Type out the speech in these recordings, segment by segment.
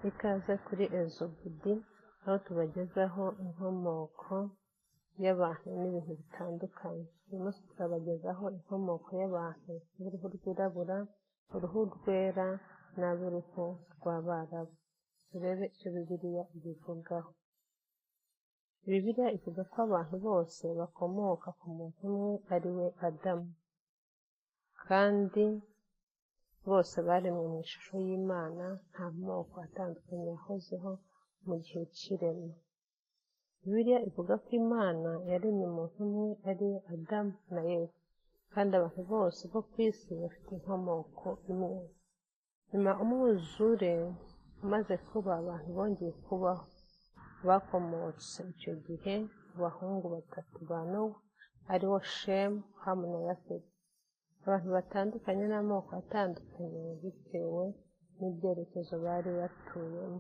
Ikaze kuri Ezobudi, aho tubagezaho inkomoko y'abantu n'ibintu bitandukanye. Uyu munsi turabagezaho inkomoko y'abantu b'uruhu rwirabura, uruhu rwera n'ab'uruhu rw'Abarabu. Turebe icyo Bibiliya ibivugaho. Bibiliya ivuga ko abantu bose bakomoka ku muntu umwe ari we Adamu, kandi bose baremwe mu ishusho y'Imana, nta moko atandukanye yahozeho mu gihe cy'irema. Bibiliya ivuga ko Imana yaremye umuntu umwe ari we Adamu na Eva, kandi abantu bose bo ku isi bafite inkomoko imwe. Nyuma umwuzure umaze kuba, abantu bongeye kubaho. Bakomotse icyo gihe ku bahungu batatu ba Nowa, aribo Shemu, Hamu na Yafeti. Abantu batandukanye n'amoko atandukanye bitewe n'ibyerekezo bari batuyemo.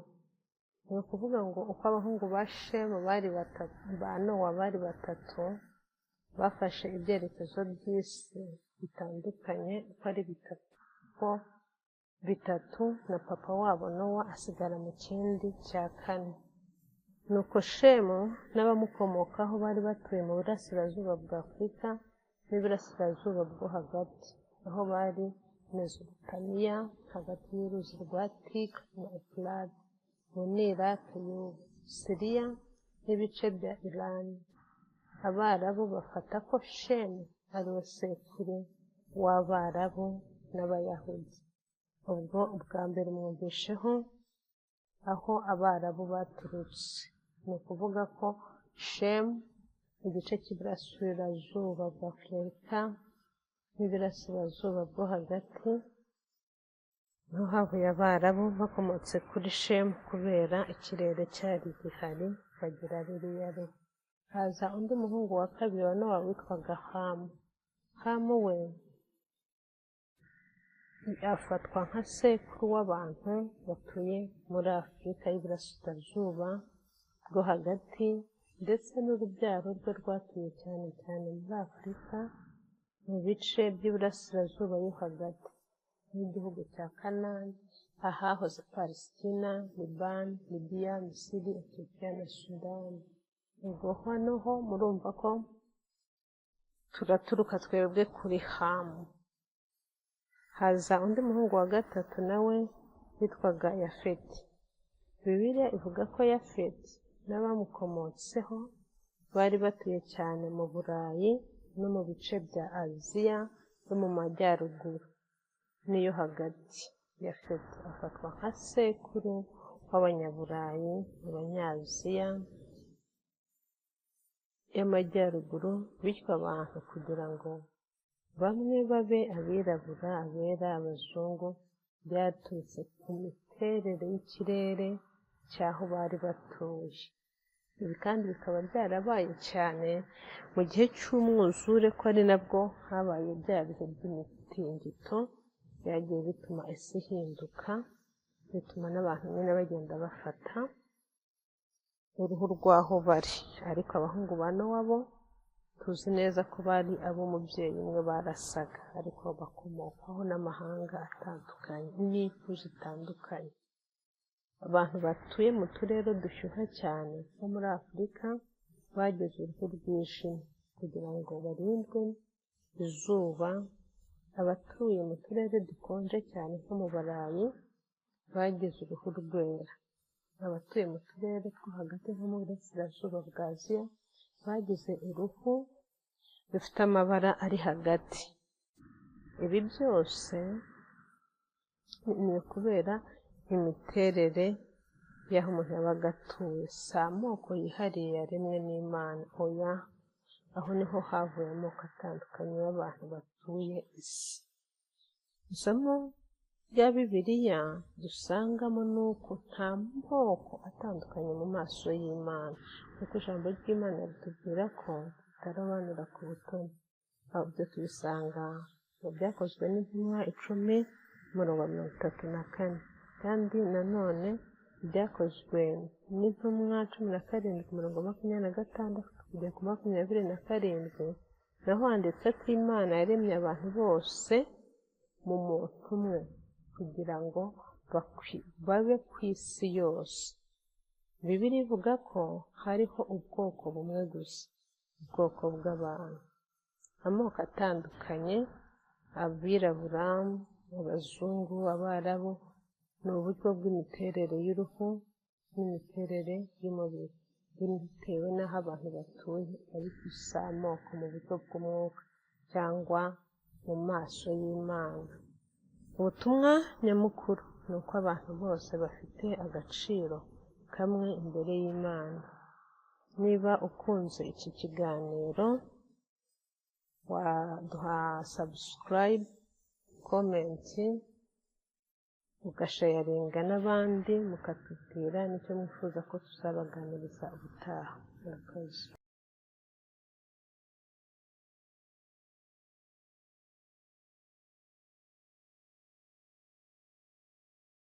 Ni ukuvuga ngo uko abahungu ba Shemu bari batatu, ba Nowa bari batatu, bafashe ibyerekezo by'isi bitandukanye uko ari bitatu, uko bitatu na papa wabo Nowa asigara mu kindi cya kane. Nuko Shemu n'abamukomokaho bari batuye mu burasirazuba bwa Afurika n'iburasirazuba bwo hagati, aho bari Mesopotamiya, hagati y'uruzi rwa Tigre na Efurate, ubu ni Iraq y'ubu, Siriya n'ibice bya Irani. Abarabu bafata ko Shemu ari we sekuru w'Abarabu n'Abayahudi. Ubwo ubwa mbere mwumvisheho aho Abarabu baturutse. Ni ukuvuga ko Shemu, igice cy'iburasirazuba bwa Afurika n'iburasirazuba bwo hagati, niho havuye Abarabu bakomotse kuri Shemu kubera ikirere cyari gihari bagira ruriya ruhu. Haza undi muhungu wa kabiri wa Nowa witwaga Hamu. Hamu we afatwa nka sekuru w'abantu batuye muri Afurika y'Iburasirazuba bwo hagati, ndetse n'urubyaro rwe rwatuye cyane cyane muri Afurika mu bice by'iburasirazuba yo hagati, nk'igihugu cya Kanani, ahahoze Palesitina, Libani, Libiya, Misiri, Etiyopiya na Sudani. Ubwo hano ho murumva ko turaturuka twebwe kuri Hamu. Haza undi muhungu wa gatatu nawe witwaga Yafeti. Bibiliya ivuga ko Yafeti n'abamukomotseho bari batuye cyane mu Burayi no mu bice bya Aziya yo mu majyaruguru n'iyo hagati. Yafeti afatwa nka sekuru w'Abanyaburayi, Abanyaziya y'Amajyaruguru, bityo abantu kugira ngo bamwe babe abirabura, abera, abazungu, byaturutse ku miterere y'ikirere cy'aho bari batuye. Ibi kandi bikaba byarabaye cyane mu gihe cy'umwuzure, ko ari nabwo habaye bya bihe by'imitingito byagiye bituma isi ihinduka, bituma n'abantu nyine bagenda bafata uruhu rw'aho bari. Ariko abahungu ba Nowa bo tuzi neza ko bari ab'umubyeyi umwe barasaga, ariko bakomokaho n'amahanga atandukanye n'ifu zitandukanye. Abantu batuye mu turere dushyuha cyane nko muri Afurika bagize uruhu rwijimye kugira ngo barindwe izuba. Abatuye mu turere dukonje cyane nko mu Burayi bagize uruhu rwera. Abatuye mu turere two hagati nko mu burasirazuba bwa Aziya bagize uruhu rufite amabara ari hagati. Ibi byose ni ukubera imiterere y'aho umuntu yabaga atuye. Si amoko yihariye yaremwe n'Imana, oya, aho niho havuye amoko atandukanye y'abantu batuye isi. Isomo rya Bibiliya dusangamo ni uko nta moko atandukanye mu maso y'Imana, kuko ijambo ry'Imana ritubwira ko tutarobanura ku butoni. Ibyo tubisanga mu Byakozwe n'Intumwa 10, umurongo wa 34. Kandi nanone Ibyakozwe n'Intumwa 17, umurongo wa 26 kugera ku 27, naho handitse ko Imana yaremye abantu bose mu muntu umwe kugira ngo babe ku isi yose. Bibiliya ivuga ko hariho ubwoko bumwe gusa, ubwoko bw'abantu. Amoko atandukanye, abirabura, abazungu, abarabu, ni uburyo bw'imiterere y'uruhu n'imiterere y'umubiri bitewe n'aho abantu batuye, ariko si amoko mu buryo bw'umwuka cyangwa mu maso y'Imana. Ubutumwa nyamukuru ni uko abantu bose bafite agaciro kamwe imbere y'Imana. Niba ukunze iki kiganiro, waduha subscribe, comment, ugasharinga n'abandi, mukatubwira n'icyo mwifuza ko tuzabaganiriza ubutaha. Murakoze.